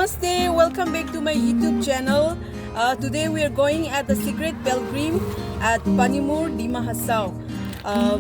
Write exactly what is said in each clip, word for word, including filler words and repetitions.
Namaste, welcome back to my YouTube channel. Uh, today we are going at the Sacred Pilgrim at Panimur, Dima Hasao, uh,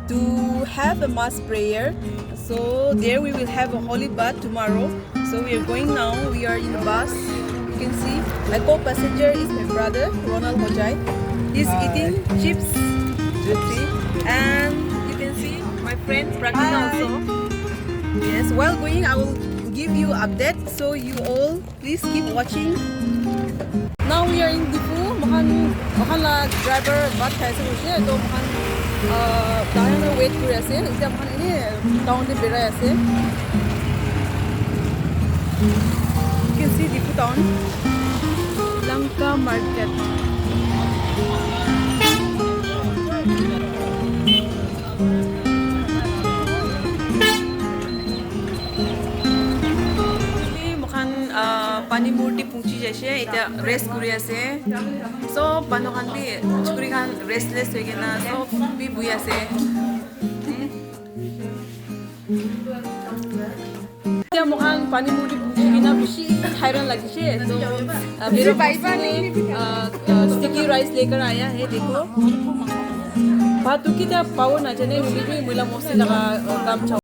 to have a mass prayer. So there we will have a holy bath tomorrow. So we are going now. We are in the bus. You can see my co-passenger is my brother, Ronald Hojai. He's eating chips. See? And you can see my friend Pragna also. Yes, while going, I will give you update. So you all please keep watching. Now we are in Diphu. Mohan, mohan la driver bhat khai ase hoise. To mohan, uh, tahan wait kuri ase. Etiya mohan ene town te berai ase. You can see Diphu town. Lanka market. Actually, moikhan, ah, Panimur te punchi jaise, etiya rest kuri ase. Sob manu khan bi, chukri khan restless hoi kena, sob bi buhi ase. Etiya moikhan Panimur te punchi kena bishi hairan lagise. So, ah, mera boss ne, ah, ah, sticky rice lekar aaya hai, dekho. Bhat to kitya pabo na jane, hoile bi moi la mosti laga, ah, kam chao.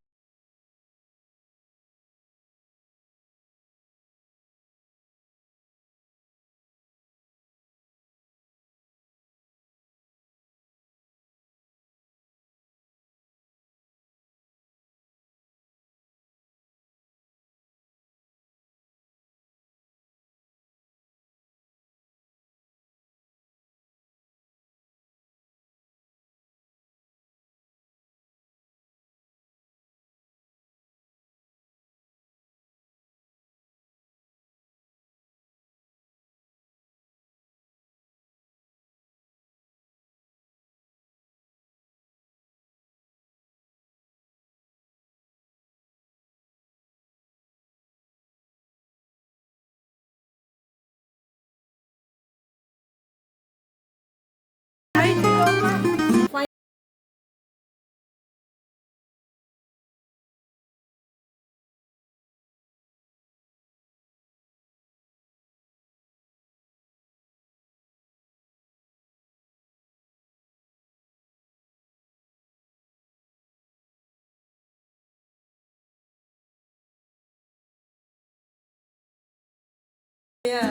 Yeah.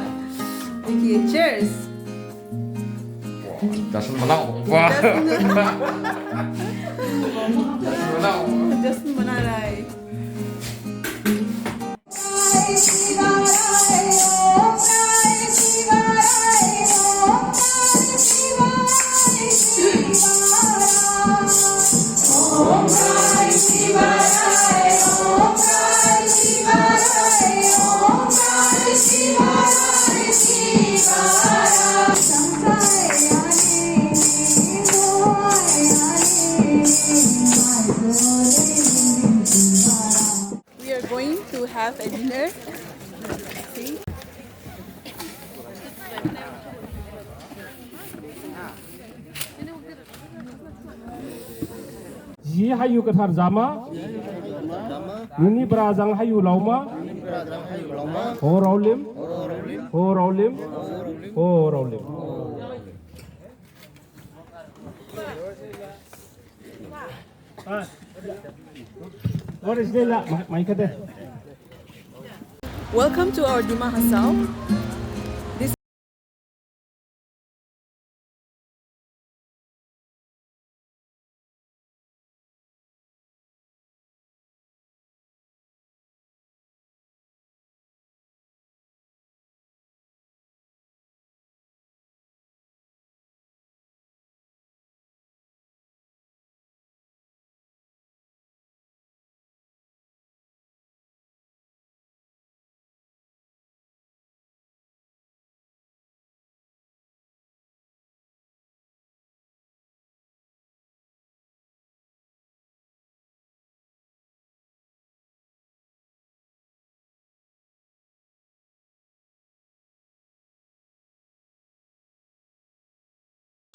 Okay, cheers. Wah, Justin menang. Wah. Justin menang. Justin menang, right? We are going to have a dinner. See? Ji hayu kathar jama, nini bra jang hayu lauma, ho raulim, ho raulim, ho raulim. What is the la-, my, my kate? Welcome to our Dima Hasao. This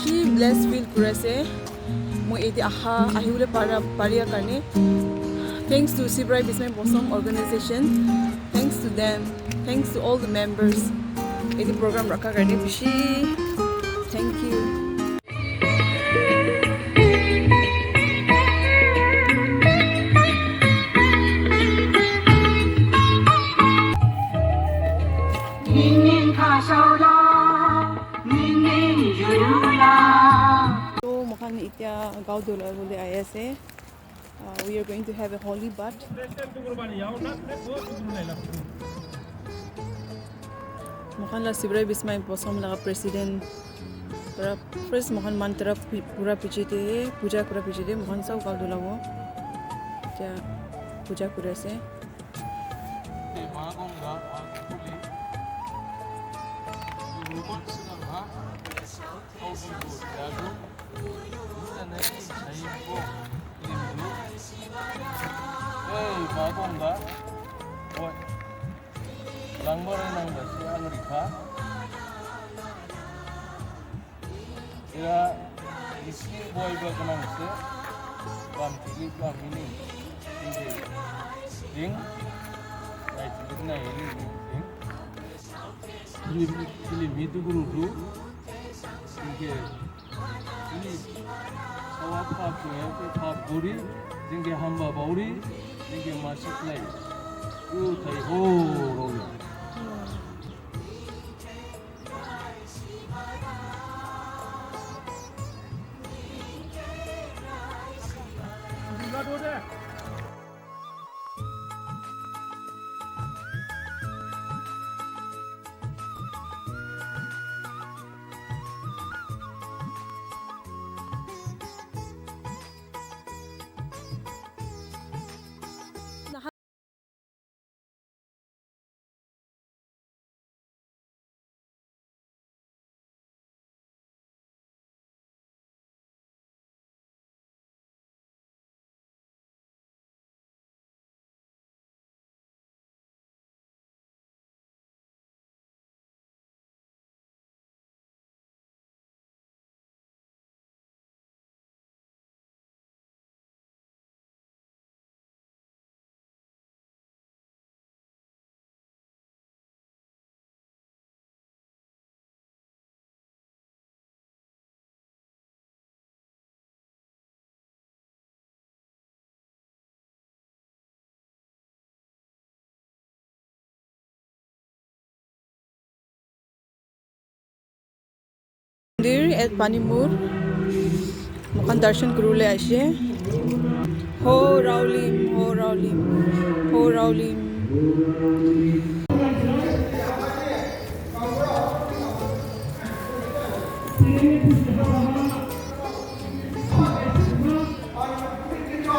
Bishi blessed feel kuri ase. Moi yate aha, ahibole para, paria karne. Thanks to Sibrai Bismai Bosom organization. Thanks to them. Thanks to all the members. Eti program rakha karne bishi thank you. So, moikhan etia Gao Dula bole ahi ase. Uh, we are going to have a holy bath. Moikhan la Sibrai Bismai Bosom laga president para first moikhan mantra pi-, pura piche te, puja pura piche te, moikhan sab Gao Dula bo. Etia puja kuri ase. Hey, bagong da. Oi. Langbar nang da si ang rikha. Ira isi boy ba kanang se. Bam tigi bam ini. Ini. Ding. Nai tigi nai ini. Ding. Ini, ini mitu guru tu. Ini. Ini, awa pha kwe, pha gori, jingke hamba bauri, jingke masuk lai. U thai ho, roi. Mandir at Panimur. Moikhan darshan kuribole aishe. Ho Raolim, ho Raolim, ho Raolim.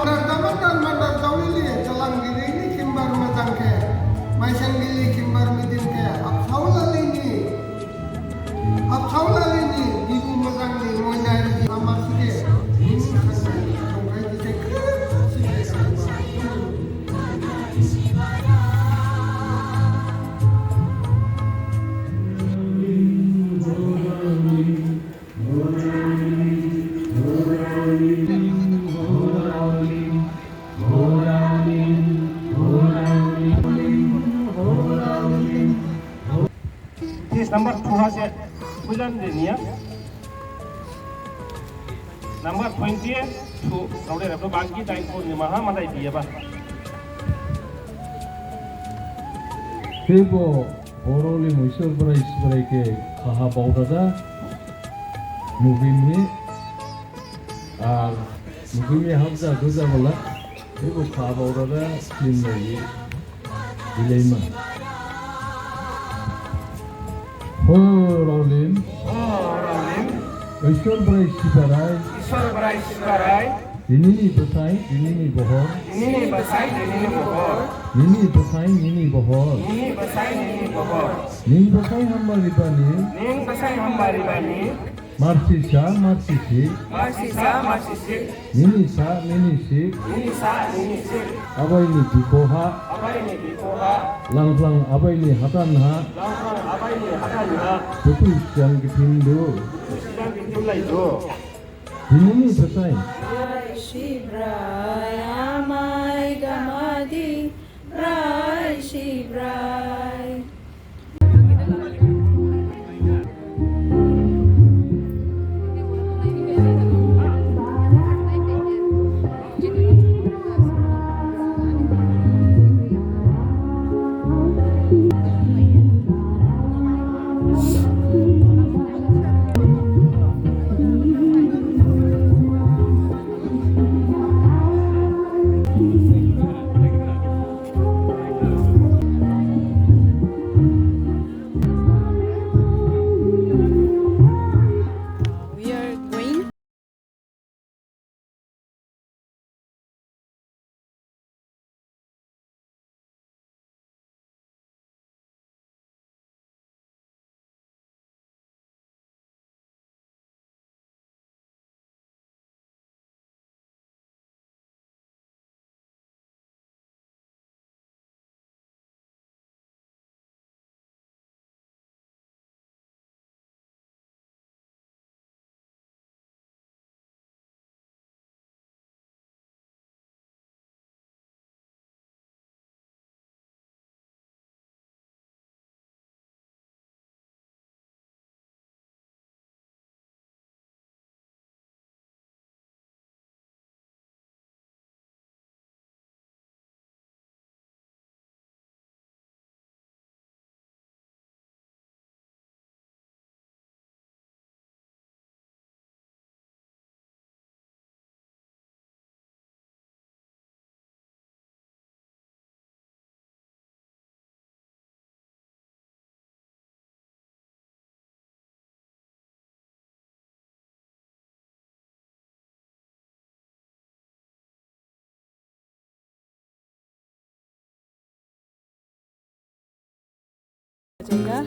Daman dan mandar jawili jalan gili ni kimbar majang ke, maisan gili kimbar midim ke, akhau lali ni, akhau lali ni, bibu majang ni, moinai ni, amar sude. This number two has a Pujan Denia. Number twenty two, Raule Rabdo Bangki Daiko Nimaha Madai Diaba. People. Boroli muisur brai isbrai ke kaha bau dada. Mugim hi. Ar mugim hi habja duja bola. Ibu kaha bau dada. Lim lagi. Bilai ma. Ho Raolim. Ho Raolim. Isur brai sibarai. Isur brai sibarai. Dinini besai, dinini bohor. Dinini besai, dinini bohor. Nini besai, nini bohor. Nini besai, nini bohor. Ning besai hamba ribani. Ning besai hamba ribani. Marsi sa, marsi si. Marsi sa, marsi si. Nini sa, nini si. Nini sa, nini si. Abai ni bipoha. Abai ni bipoha. Lang lang abai ni hatan ha. Lang lang abai ni hatan ha. Putu siang kitindu. Putu siang kitindu. Dinini besai. Shibrai amai gam Jaya.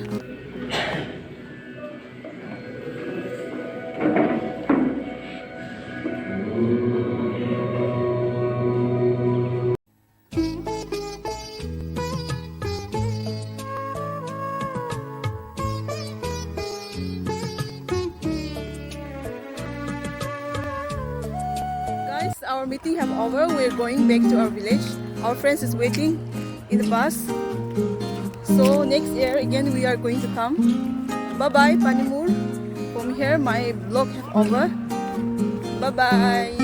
Guys, our meeting have over. We're going back to our village. Our friends is waiting in the bus. So next year again we are going to come. Bye bye, Panimur. From here, my vlog have over. Bye bye.